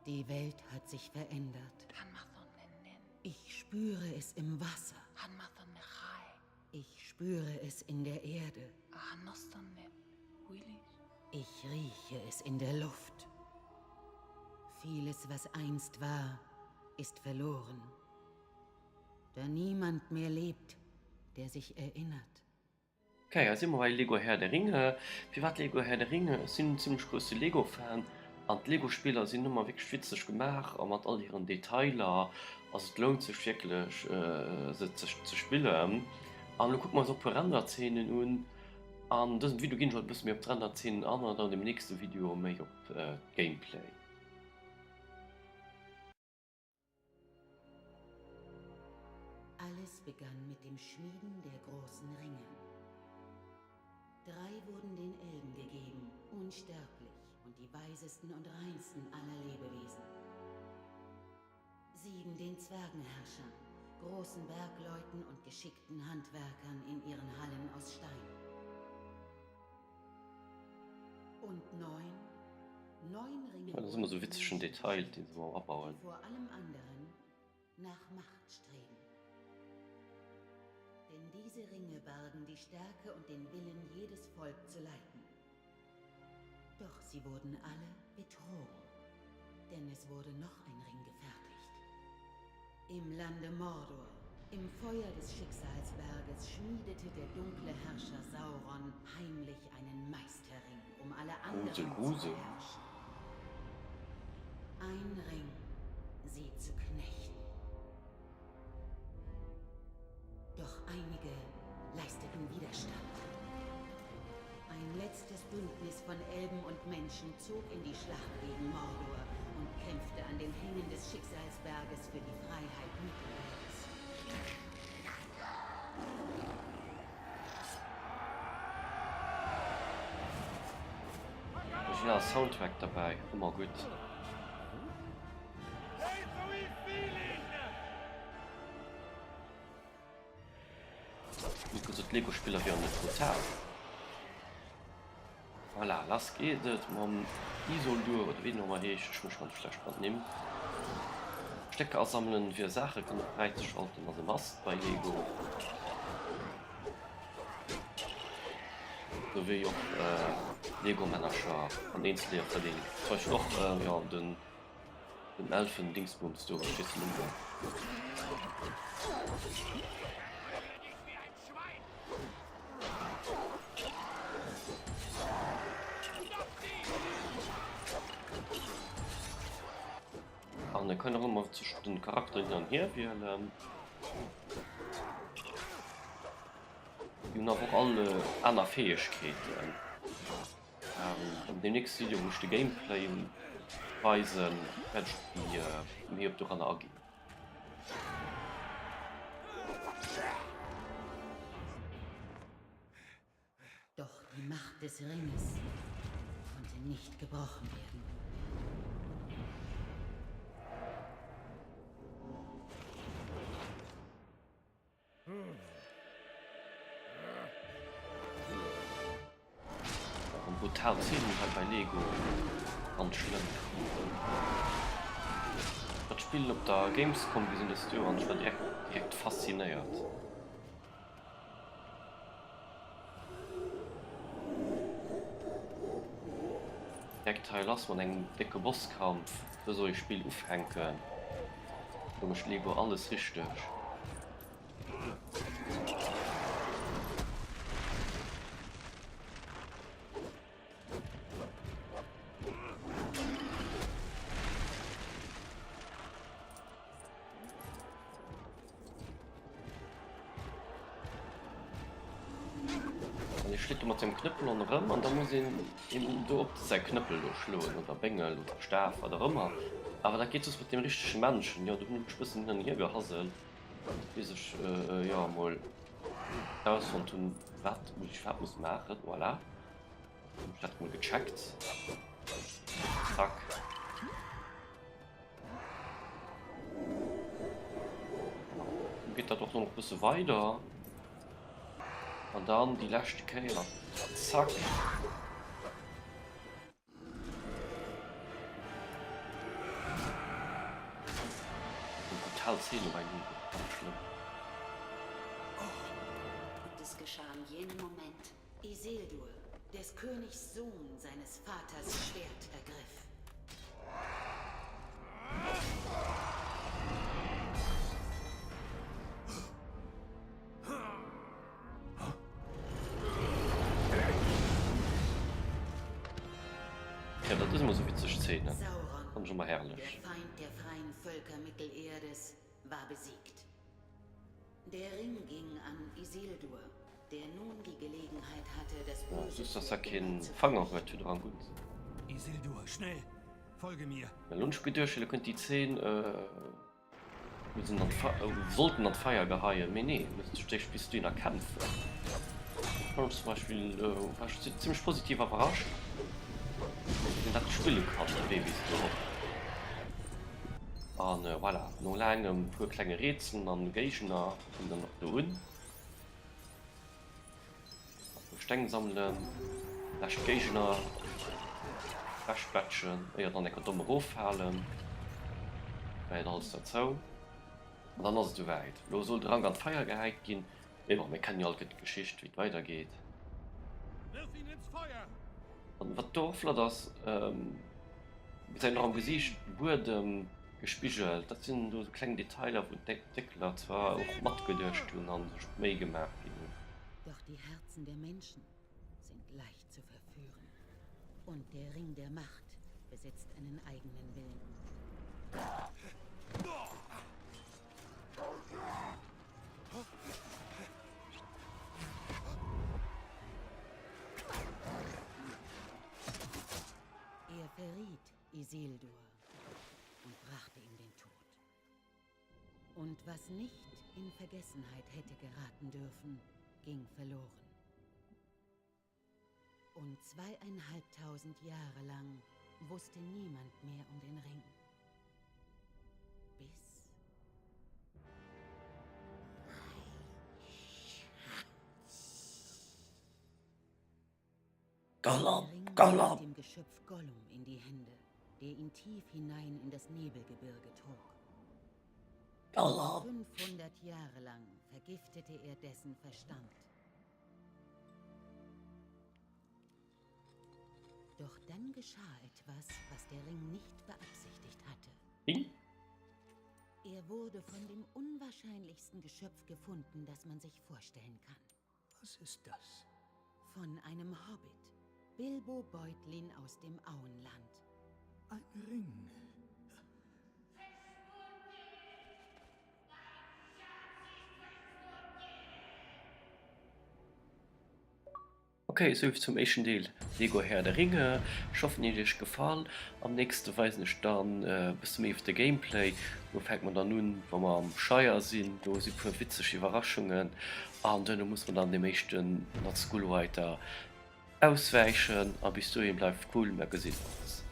Die Welt hat sich verändert. Ich spüre es im Wasser. Ich spüre es in der Erde. Ich rieche es in der Luft. Vieles, was einst war, ist verloren. Da niemand mehr lebt, der sich erinnert. Ok, hei si mer bei Lego Herr der Ringe. Firwat Lego Herr der Ringe? Ech sinn en zimmlech grousse Lego Fan an d'Lego Spiller sinn ëmmer wierklech witzeg gemaach a mat all hiren Detailer. Also et lount sech wierklech se ze spillen. An elo kucke mer eis och e puer Renderzeenen un. An dësem Video ginn ech och e bësse méi op d'Renderzeenen an an dann an dem nächste Video méi op d'Gameplay. Alles begann mit dem Schmieden der großen Ringe. Drei wurden den Elben gegeben, unsterblich und die weisesten und reinsten aller Lebewesen. Sieben den Zwergenherrschern, großen Bergleuten und geschickten Handwerkern in ihren Hallen aus Stein. Und neun, neun Ringe Dat ass ëmmer sou witzegen Detail, deen se ëmmer abauen. Die vor allem anderen nach Macht streben. Denn diese Ringe bargen die Stärke und den Willen, jedes Volk zu leiten. Doch sie wurden alle betrogen, denn es wurde noch ein Ring gefertigt. Im Lande Mordor, im Feuer des Schicksalsberges, schmiedete der dunkle Herrscher Sauron heimlich einen Meisterring, um alle anderen Grusel, zu Grusel. beherrschen. Ein Ring, sie zu knechten. Doch einige leisteten Widerstand. Ein letztes Bündnis von Elben und Menschen zog in die Schlacht gegen Mordor und kämpfte an den Hängen des Schicksalsberges für die Freiheit Mittelwelts. Original Soundtrack derbäi, ëmmer gutt. Hutt gesot d'Lego Spiller wieren net brutal. Voilà, lass geet et mam Isoldur oder wéi den och ëmmer heescht, ech mech ganz schlecht mat Nimm. Stécker asammelen fir Saache kënne fräizeschalten ass e Must bei Lego. Sou wéi och Lego-Männercher an Eenzeldeeler verdeelen. Zum Beispill och jo den. Den Elfen Dingsbums do, ech weess den Numm net. An e kann och ëmmer zwëschen den Charakteren hin an hier wielen. Déi hunn awer och all aner Fäegkeeten. An deem nächste Video wou ech de Gameplay weisen, wäert ech op déi méi op doranner aginn. Doch die Macht des Ringes konnte nicht gebrochen werden. An brutal Szenen hei bei Lego, ganz schlëmm. Dat Spill op der Gamescom gesinn dëst Joer an ech war direkt direkt faszinéiert. Direkt hei lass mat engem décke Bosskampf. Sou soll ee Spill ufänken. Do mécht Lego alles richteg. An e schléit do mat sengem Knëppel ronderëm an da muss een him do op säi Knëppel do schloen oder Béngel oder Staf, wat och ëmmer. Awer dat geet soss mat deem richtege Männchen. Jo, do hunn ech mech bëssen hin an hier gehaselt, bis ech, jo, emol erausfonnt hunn, wat ech iwwerhaapt muss maachen. Voilà. Hunn ech dat mol gecheckt. Zack. Dann geet dat och nach e bësse weider. An dann déi leschte Kéier. Zack. al Zeen op engem Niveau. Ganz schlëmm. Und es geschah in jenem Moment. Isildur, des Königs Sohn, seines Vaters Schwert ergriff. Ja, dat ass ëmmer sou witzeg Szenen. Sauron, Fand ech ëmmer herrlech. der Feind der freien Völker Mittelerdes, war besiegt. Der Ring ging an Isildur, der nun die Gelegenheit hatte, das Ja, Böse just dass für er keen immer zu Fanger vernichten. huet, huet er gutt. Isildur, schnell! Folge mir! Well hunn ech geduecht, elo kënnt déi Zeen, Mir sinn an sollten an d'Feier geheien, mee nee, mir sech d'éischt bis dohinner kämpfen. War zum Beispill war ech zimmlech positiv iwwerrascht, wéi een dat spille kann, de Wee bis do. An voilà, no laangem puer klenge Rätselen an Géigner kommen dann och do un. Steng sammelen, lescht Géigner wechquetschen, éier dann enker domm eroffalen. Gehéiert alles derzou. An dann ass et esouwäit. Elo soll de Rank an d'Feier gehäit ginn. Mee bon, mir kennen jo alleguer d'Geschicht, wéi et weidergeet. An wat do och flott ass, gesäit een och am Gesiicht de Buedem gespigelt. Dat sinn do esou kleng Detailer, wou d'Entwéckler zwar och matgeduecht hunn a sech d'Méi gemaach ginn hunn. Doch die Herzen der Menschen sind leicht zu verführen. Und der Ring der Macht besitzt einen eigenen Willen. Er verriet Isildur und brachte ihm den Tod. Und was nicht in Vergessenheit hätte geraten dürfen, ging verloren. Und zweieinhalbtausend Jahre lang wusste niemand mehr um den Ring. Bis Gollum, Der Ring Gollum! dem Geschöpf Gollum in die Hände, der ihn tief hinein in das Nebelgebirge trug. Gollum! 500 Jahre lang vergiftete er dessen Verstand. Doch dann geschah etwas, was der Ring nicht beabsichtigt hatte. Ring? Er wurde von dem unwahrscheinlichsten Geschöpf gefunden, das man sich vorstellen kann. Was ist das? Von einem Hobbit, Bilbo Beutlin aus dem Auenland. Ein Ring. Ok, esouvill zum éischten Deel Lego Herr der Ringe. Ech hoffen en huet iech gefall. Am nächste weisen ech dann e bësse méi iwwer de Gameplay. Do fänke mer dann un wa mer am Shire sinn. Do si puer witzeg Iwwerraschungen an duerno muss mer dann dem éischten Nazgul Reiter auswäichen. A bis dohin bleift cool, mer gesinn ons.